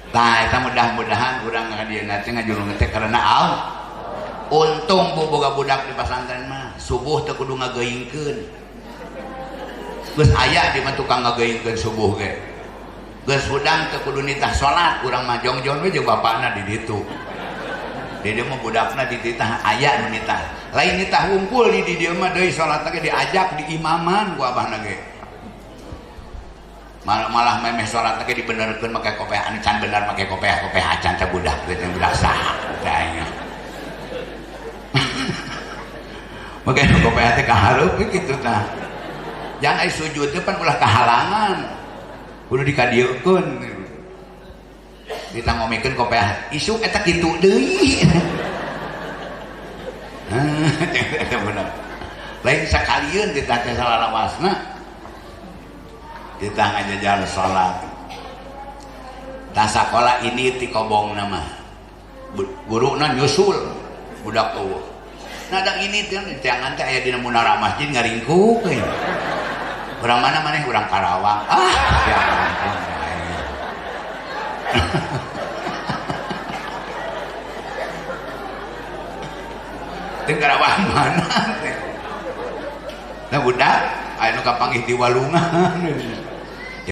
Tah eta mudah-mudahan urang ka dieu teh ngajulung teh karena Allah. Untung bu boga budak di pasantren mah subuh teu kudu ngageuingkeun. Geus aya di mah tukang ngageuingkeun subuh ge. Geus hudang teu kudu nitah salat, urang mah jongjon we jeung bapakna di ditu. Di dieu mah budakna dititah aya nu nitah. Lain nitah wungkul di dieu mah deui salat ge diajak diimaman ku abahna ge. Malah memeh salat ge dibenerkeun make kopeah anu can bener make kopeah kopeah acan teh budak teh budak saha teh aing. Make kopeah teh kahareup kitu tah. Jangan ai sujud teh pan ulah kahalangan. Kudu dikadieukeun. Ditangomikeun kopeah isuk eta kitu deui. Eta bener. Lain sakalieun ditah teh salalawasna. Ditah ngajajar salat. Tah sakola ini ti kobongna mah. Guruna nyusul budak eueuh. Nah ada ini teh jangan teh aya dina munara masjid ngaringkuk euy. Urang mana maneh urang Karawang. Ah, ya ampun. Teh Karawang mana teh? Nah budak aya nu kapanggih di walungan.